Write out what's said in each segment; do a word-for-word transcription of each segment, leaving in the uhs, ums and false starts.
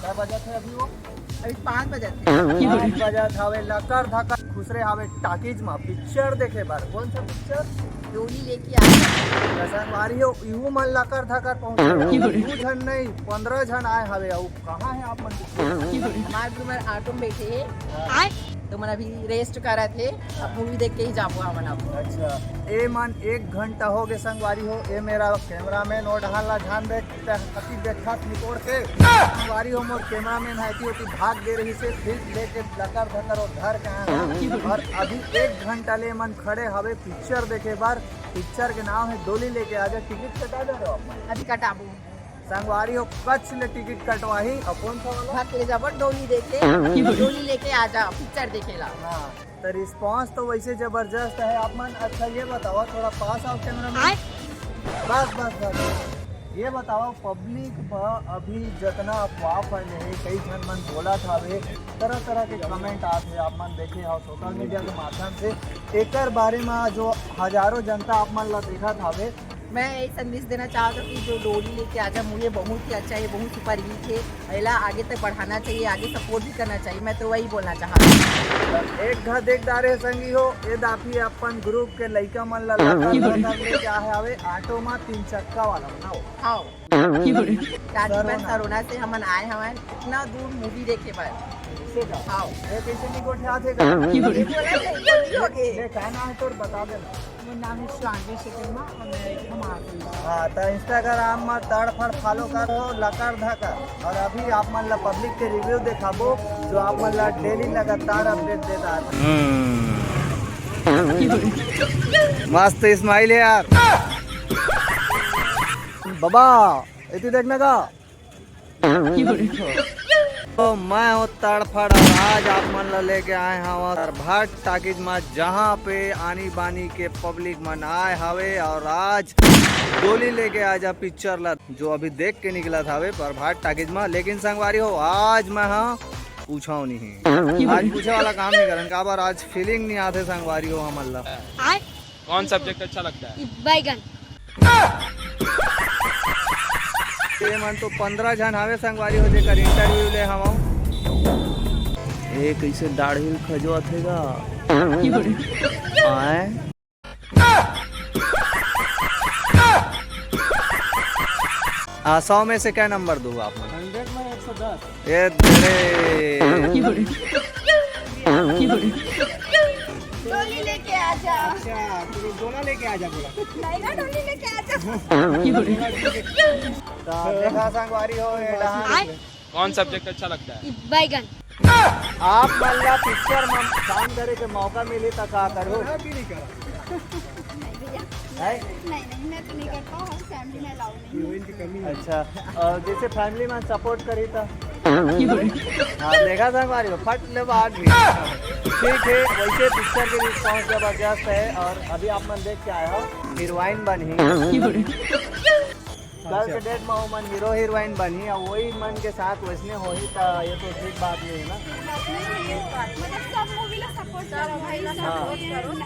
काय बजत हे अभी वो? अभी पाँच बजे थे। पाँच बजत हवे, लकर धकर खुसरे हवे टाकीज मा पिक्चर देखे बर। कौन सा पिक्चर? डोली लेके आ। संगवारी हो, इहू मन लकर धकर पहुंचे। दू झन नहीं, पंद्रह झन आए हवे। अउ कहाँ है आप मन? हमारे ग्रुप में ऑटो में बैठे हैं, तो मन अभी रेस्ट करत हे। अब मूवी देख के ही जाबो हमन अब। अच्छा, ए मन एक घंटा हो गए संगवारी हो। ए मेरा कैमरामैन ओ डहान ला ध्यान दे, अति देखत निकोड़ के। संगवारी हो, मोर कैमरामैन है ती ओती भाग गे रही से, फिर लेके लकर धकर वो घर के आए हैं। और अभी एक घंटा ले मन खड़े हवे पिक्चर देखे बर। पिक्चर के नाम है डोली लेके आजा। टिकट कटा दे रहे हो आप? अभी कटाबो। संगवारी हो, कच्छ ले टिकट कटवाही। और कौन सा वाला? भाग ले जाबो डोली देखे। डोली लेके आ जा पिक्चर देखेला। हाँ, तो रिस्पांस तो वैसे जबरदस्त है आप मन। अच्छा, ये बताओ, थोड़ा पास आओ कैमरा में। बस बस बस। ये बताओ, पब्लिक पर अभी जितना अफवाह फैले है, कई झन मन बोलत हवे, तरह तरह के कमेंट आत हे, आप मन देखे हो सोशल मीडिया के माध्यम से। एकर बारे में जो हजारों जनता आप मन ला देखत हवे, मैं यही संदेश देना चाहता हूँ कि जो डोली लेके आजा मूवी बहुत ही अच्छा है, बहुत सुपर हिट है। एला आगे तक बढ़ाना चाहिए, आगे सपोर्ट भी करना चाहिए। मैं तो वही बोलना चाहता हूँ। एक घर देख डारे संगी हो, ए दाफी अपन ग्रुप के लइका मन ला लगा कर लेके आए हवे ऑटो मा, तीन चक्का वाला बनाओ। हाँ, राजस्थान सरोना से हमन आए हवन इतना दूर मूवी देखे बर। ऐसे का? हाँ। ये कैसे नहीं गोठिया थे का? ये बोला नहीं, गलती हो गई। ये का नाम है तोर, बता देना। मोर नाम है शिवांगी शर्मा और मैं एक हमार हाँ, तो इंस्टाग्राम में तड़फड़ फॉलो करो, लकर धकर। और अभी आप मन ला पब्लिक के रिव्यू दिखाबो, जो आप मन ला डेली लगातार अपडेट देता है। मस्त स्माइल है यार। बाबा, इतनी देखने का। तो मैं हूँ तड़फड़ और आज आप मन ला लेके आए हवं प्रभात टाकीज में, जहाँ पे आनी बानी के पब्लिक मन आए हवे और आज डोली लेके आजा पिक्चर ला, जो अभी देख के निकलत हवे प्रभात टाकीज में। लेकिन संगवारी हो, आज मैं हाँ पूछा नहीं, आज पूछे वाला काम नहीं करन, काबर आज फीलिंग नहीं आते संगवारी हो हमन ला। कौन सब्जेक्ट अच्छा लगता है? बैगन। ये मन तो पंद्रह झन हवे संगवारी हो, जेकर इंटरव्यू ले हवं। ए कैसे दाढ़ी खजवा थेगा? आए। हाँ, सौ में से क्या नंबर दूँ आप मन? हंड्रेड में एक सौ दस। ये तेरे डोली लेके आजा। अच्छा, तू लोग डोला लेके आ जा बोला। नहीं ना, डोली लेके आजा। तो देखा संगवारी हो, ये डहान कौन सब्जेक्ट अच्छा लगता है? बैगन। आप मन ला पिक्चर में काम करे के मौका मिली तो का करो? मैं भी नहीं करा। है? नहीं नहीं, मैं तो नहीं करता हूँ, फैमिली में अलाउ नहीं है। हीरोइन की कमी है। अच्छा, और जैसे फैमिली में सपोर्ट करी तो? हाँ, देखा संगवारी हो, फट ले बात भी। ठीक है, वैसे पिक्चर के रिस्पॉन्स जबरदस्त है। और अभी आप मन देख के आए हो, हीरोइन बनी। कल के डेट में वो मन हीरो हीरोइन बनी, और वही मन के साथ वैसने होही, तो ये तो ठीक बात नहीं है ना। मतलब सब मूवी ला सपोर्ट करो भाई, सब हाँ। मूवी है ना।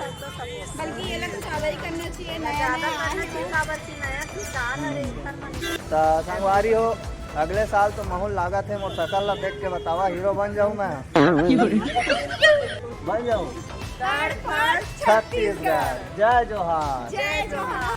बल्कि ये लोग तो ज्यादा ही करना चाहिए, नया नया आए हैं। तो संगवारी हो, अगले साल तो महूँ लागत है, मोर शकल ला देख के बतावा, हीरो बन जाऊँ मैं। बन जाऊँ। छत्तीसगढ़। जय जोहार। जय जोहार।